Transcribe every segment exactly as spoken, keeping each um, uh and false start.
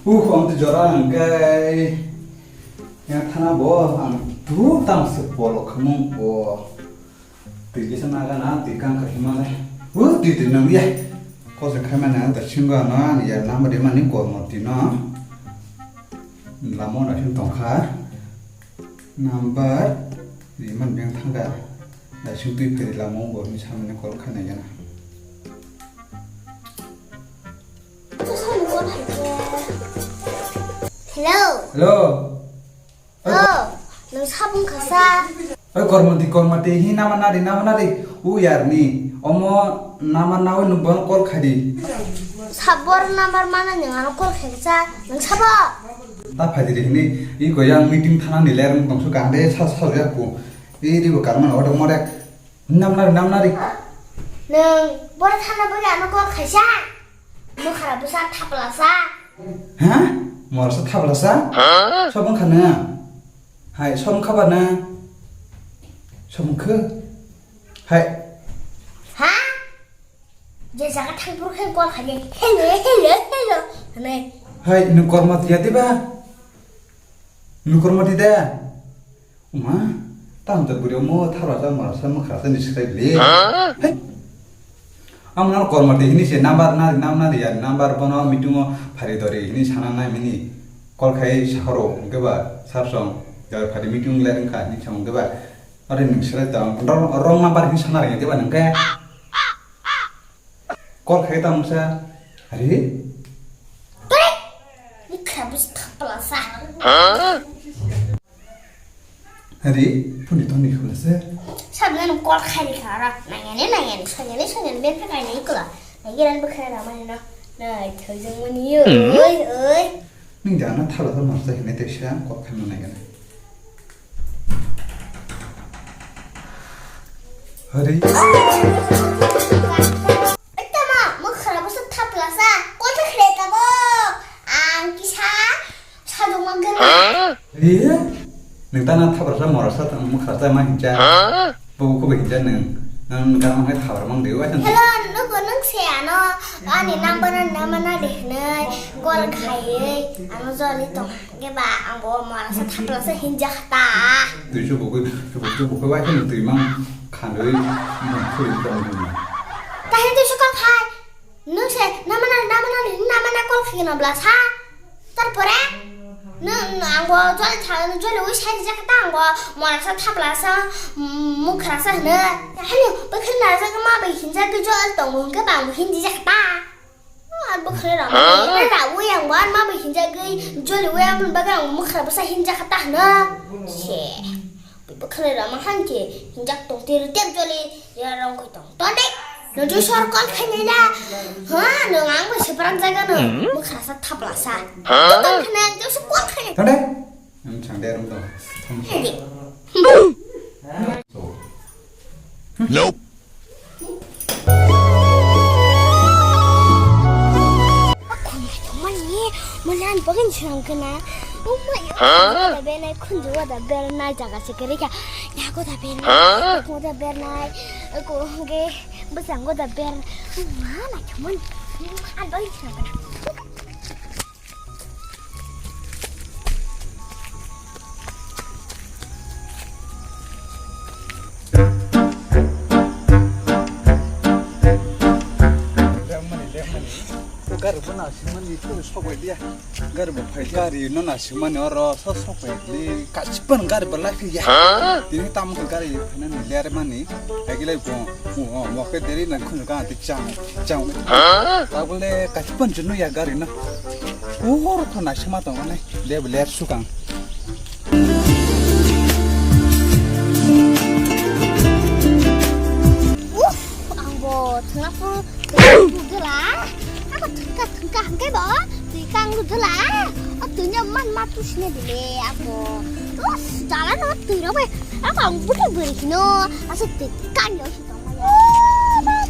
Huh, ang twi jora hwnkhe yang thana bo ang tu tang se polo khmung o. Twi kisa naga na twi kang kha himale. Huh, twi twi nang ya. Ko se khai mane ang ta singo ano ani ya number de mani ko mo twi no. Lamo na hin tong kha. Number di man beng thang kha. Da sing twi phai lamo bo ni samne call khai na ya na. Hello. Hello. Oh, nwng sabung khasa. Oi, kormoti, kormoti, hi nama nari, nama nari. U yarni. Omo nama nawi nwng bono call khadi. Sabor number mana nwng ano call khaisa. Nwng sabo? Ta phadi ri hini. I ko yang meeting thana ni lerung tongsu kande sa sa ya ku. I ri bo karman odo more. Namnari, namnari. Nwng boro thana bagwi ano call khaisa? Mwkhra bwsa thaplasa. Ha? Morasa thaplasa? Sob wngkha na? Hai, sob wngkha ba na? Sob wngkha? Hai. Ha? Je jaga thang phuru khe call khaile, "Hello, hello, hello," hwnwi. Hai, nwng korma tiya diba? Nwng korma ti de? Uma, tamo to bwrwi omo tharwasa morasa mwkhrasa ni swkrai bwle. Hai. Amo nang korma twi hini se number nari, nam nari ya, number bono meeting o phari dori hini sana nai mini. Call khai sahoro hwnkhe ba sir song, ya phari meeting le wngkha hini song hwnkhe ba. Are nwng swkrai tong, wrong, wrong number hini sana ri hwnkhe ba nwng khe. Call khai tamo sa. Hari? Tore! Ni kha bus thapla sa. Hari, phone toni khula se. Sabna no call khai ri kha ra. Nangani, nangani, sangani, sangani, ben pha kai ni kula. Nagi ran bukha ra mani no. Na, thoi jong mani yo. Oi, oi. Ning jana thala thala marsa hine te sha call khai mani gana. Hari. Tama, mwkhra bwsa thaplasa, kotha khlai tabuk. Ang kisa sajwk mangkha. Ri? Nwng tana thaplasa morasa tang mwkhra tama hincha. Bo ko hincha nwng. Nang gana hai thapra mang dewa. Hello, nugo nung se ano. Ani number na mana de ne. Call khai. Ano joli tong. Ge ba, ang bo morasa thaplasa hinja khata. Twi su bukui, su bukui, su bukui wai kheno twi mang khandwi, mang khuri tong twi mang. Tahini twi su call khai. Nung se namana, namana, namana call khai no bla sa. Tarpore, nung, nung ang bo joli tha, joli wi sai ja khata ang bo morasa thaplasa, mm, mwkhrasa hne. Hani, bwkhri na ja ma bai hinja twi joli tong bo hwnkhe bang bo hindi ja khata. Ar bwkhre rama. Huh? Ra uyang wan ma bai hinjagwi joli uyang mun baga ang mwkhra bwsa hinja khata hna. Se. Bwkhre rama hanke hinjak tong tir ter joli ya rong koi tong. Tonde. No jo sor kol khainai la. Ha, no ang bai se parang jaga no. Mwkhra sa thapla sa. Huh? Tong khna ang jo se kol khainai. Tonde. Ang chang de rong tong. Hedi. Nope. Mani bagin chwng kana. Oh my God. Huh? Da bernai khunju da bernai jaga se kere kya. Ya ko da bernai. Huh? Ko da bernai. Ko ge bwsang ko da ber. Ma na chumon. An bagin chwng kana. Gari bo na singmani, to sok bai dia. Gari bo phai, gari no na singmani oro so sok bai di. Kachipan gari bo lai ya. Tini tam ko gari phana ni ler mani. Agilai bo. Mo ke deri na khun ka ti chang. Chang. Tabule kachipan junu ya gari na. Oro to na sima tong ne. Lebu ler sukang. Uff, ang bo thwngna phuru thwngna phuru dwla. Ako thwngkha thwngkha hwnkhe bo twi kang dwla. O twino man ma tu sine dile ako. Uff, jala no twi rok bai. Ako ang bwtwi bwrwi hino. Asa twi kang yo.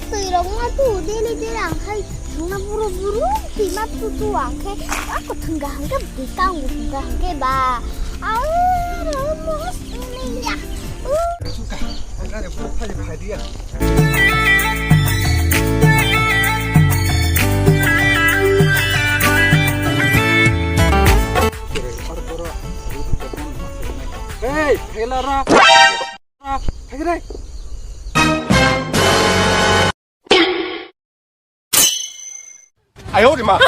Twi rok ma tu dele dele ang khai thangna buru buru twi ma tu tu ang khe ako thangga hangke bwtwi kang thangga hangke ba. Aro mos ni ya. Suka, angkare buru phai phai dia. Hey, phela ra. Ra, phegre. Ayo de ma.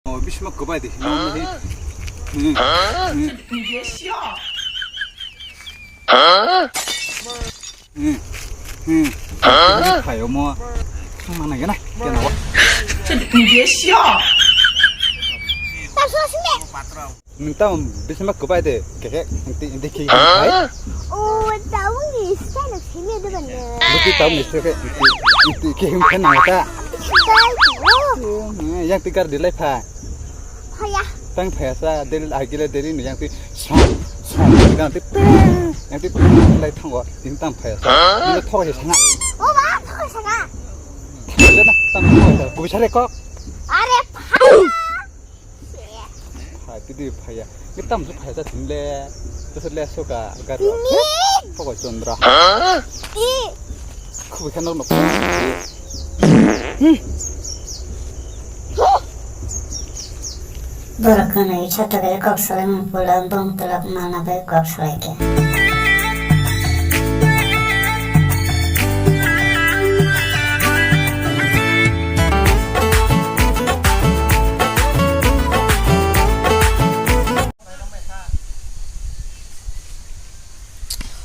Oh, bisma kobai de. No, no, he. Hmm. Hmm. Hmm. Hmm. Phayo mo. Mana gana. Kena wa. Nung tam bisma kobai de. Keke, nanti, nanti ki. Hai? Oh, tahu ni style sini ada benda. Buti tahu ni style, nanti, nanti ki him kan nang ta. Style tu. Hmm, yang tikar di lai pha. Phaya. Tang phaya sa, del agile deri ni yang ti song, song, yang ti, yang ti lai thango, tin tam phaya sa. Ini thok he sanga. Oh, ba, thok he sanga. Ada na, tam thok he sanga. Kubi sare kok. Are, phaya. Hai, tidi phaya. Ni tam su phaya sa tin le. Terus le soka, gar. Ini. Thok he Chandra. Ih. Kubi kan nok nok. Borok kwnwi satok bai kok salaimung puila bong twlak mana bai kok salaikha.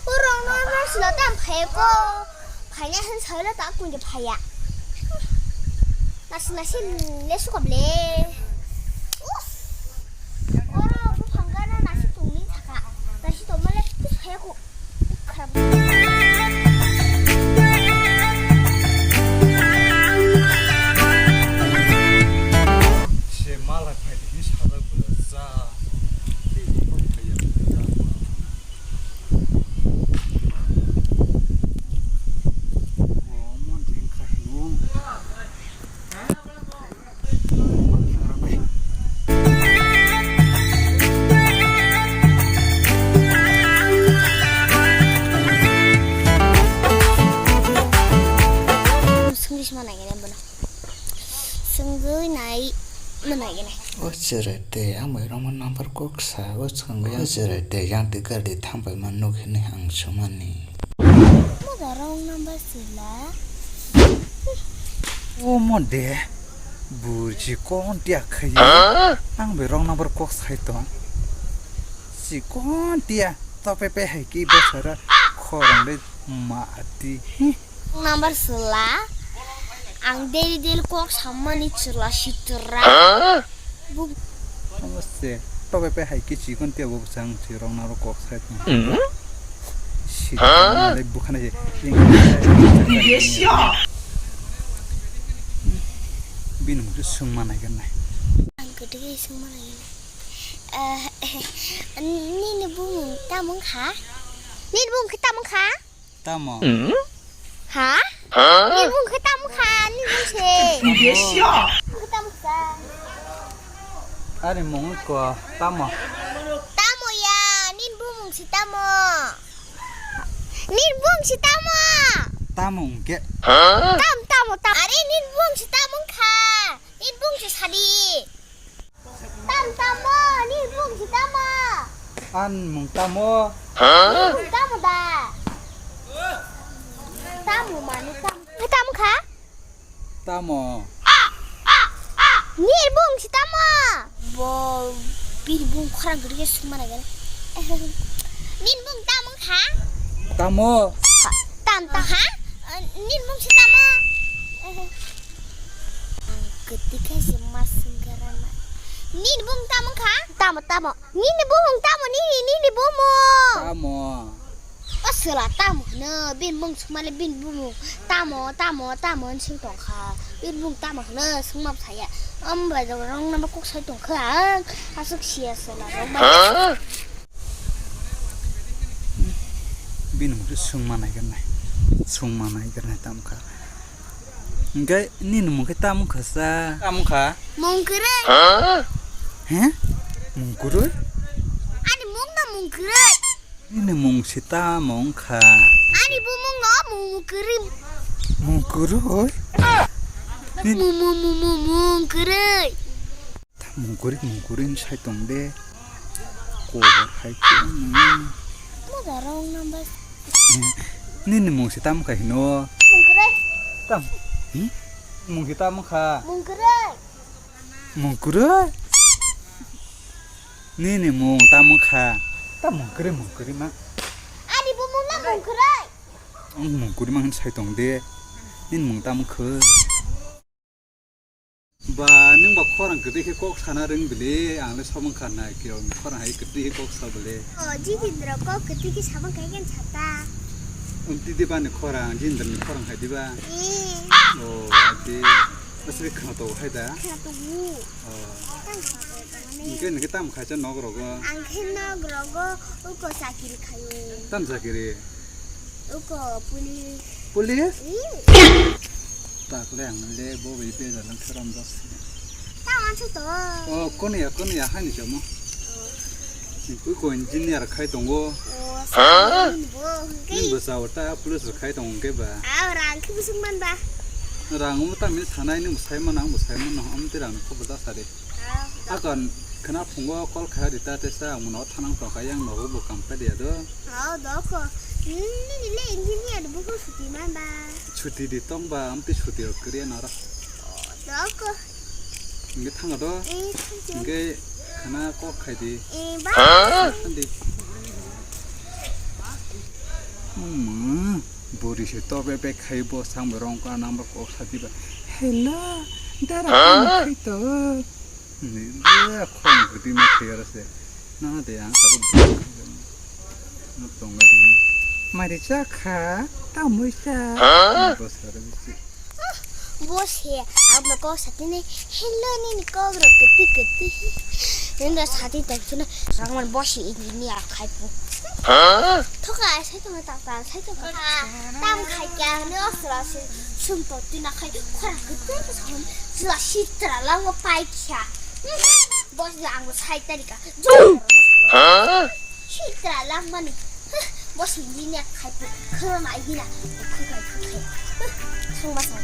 Oro no no sila tam phai ko. Phaina hin saila ta kun je phaya. Nasi nasi le sukap le. Uff. Oro buphang gana nasi tongni thaka. Nasi tongmale phaya ko. Kharap. Se mala phai ni sada bwsa. Swngwi sima nai gini bono. Swngwi nai ma nai gini. O chwrai tei ang bai wrong number kok sa, o swngwi ang chwrai tei yang twi gari thampai ma nuk hinwi ang sumani. Moda wrong number sila. O mode, buji kon tia khayi. Ang bai wrong number kok sai tong. Si kon tia, tope pe hai ki bosara khorang de ma ati. Number sela, ang daily daily kok sammani chwla sitra. Buk- Namaste. Tobe pe hai kichi kon tebo bwsang si rong naro kok sai. Hmm? Sitra le bukhana je. Bini mungkhe swngma naigen nai. Ang kwtwi swngma naigen. Eh, nini bumung tamung kha? Nini bumung khe tamung kha? Tamo? Ha? Ni bung khe tamo kha, ni bung se. Bung khe tamo kha. Ari mung ko tamo? Tamo ya, ni bumung se tamo. Ni bung se tamo. Tamo hwnkhe? Tam, tamo, tam. Ari ni bung se tamo kha. Ni bung se sadi. Tam tamo, ni bung si tamo. An mung tamo. Ni bung tamo da. Tamo mani tamo. Ni tamo kha? Tamo. Ni bung si tamo. Bo bini bung khorang gede sumana gani. Ni bung tamo kha? Tamo. Tam ta ha? Ni bung si tamo. Ang kwtwi khe se ma swngkha rana. Nini bumung tamo kha? Tamo, tamo. Nini bumung tamo, nini, nini bumung. Tamo. O swla tamo hwno, bini bumung swmale bini bumung. Tamo, tamo, tamo hwn swng tongkha. Bini bumung tamo hwno swngma bwsaya. Om bai jabo rong namba kok sai tongkha ang. Aswk siya swla rong bai. Bini mungkhe swngma naigenai. Swngma naigenai tamo kha. Hingke nini mung khe tamo kha sa? Tamo kha? Mung kwrwi. He? Mung kwrwi? Ani mung no mung kwrwi. Nini mung se tamo wng kha? Ani bumung no mung kwrwi. Mung kwrwi? Ni- Mu-, mu-, mu-, mu-, mung kwrwi. Mungkuri mungkuri sai tong de. Kobor hai khe nini. Moda wrong number. Nini mung se tamo kha hino? Mungkuri. Tam. Hmm? Mung se tamo kha? Mungkuri. Mungkuri? Nini mung tamo kha? Ta mungkuri mungkuri ma. Ani bo mung na mungkuri. Ang mungkuri ma hin sai tong de. Nini mung tamo kha? Ba, nwng ba khorang kwtwi khe kok sana rwng bili, ang le somang kha na, kiyok ni khorang hai kwtwi khe kok sa bili. O, Jitendra kok kwtwi khe samang kha khe sata. Unti di ba ni khorang, Jitendra ni khorang hai di ba? Ee. O, ati, asli khana to hai da? Khana to gu. O. Tang khana to mane. Nike, nike tam khai cha nok rogo? Ang khe nok rogo, uko chakiri khayo. Tam chakiri? Uko police. Police? Ih. Takle ang le bo bai pe jalan seram dos. Ta wansu to. Oh, kono ya, kono ya, hani jamo. Oh. Kui ko engineer khai tongo. Oh, sa ni bo. Ni bo sa ta police khai tongo ke ba. Ah, orang ke bising man ba. Rang mo ta min sanai ni bo sai man ang bo sai man no am ti rang ko ba da sa de. Akan khna phungo call kha rita te sa ang no thanang to kha yang no bo kam pa dia do. Oh, doko. Nini le engineer buku suti man ba. Suti di tong ba, amti suti rok kriya nara. Oh, doko. Ngi thanga do. Eh, thank you. Ngi khana kok khai di. Eh, ba. Khandi. Hmm, buri se to be be khai bo sang rong ka number kok sa di ba. Hello, dara khai to. Ni le khong gdi ma khayar se. Na de ang sabo. No tonga di. Mari cha kha, ta mui cha. Bosar bisi. Bo se ang no kok satini hello nini kok rok keti keti. Nini sati tak suna rangman bo se ini ni arak khai pu. Thoka sai tong tak tak sai tong ka. Tam khai kya ni osra se sum to tina khai khora keti ke sum. Sila sitra lang mo pai kya. Boss ni ang sai tadi ka. Sitra lang mani. Boss ni ni khai pu. Khama ina. Khai khai khai. Sung ma sa.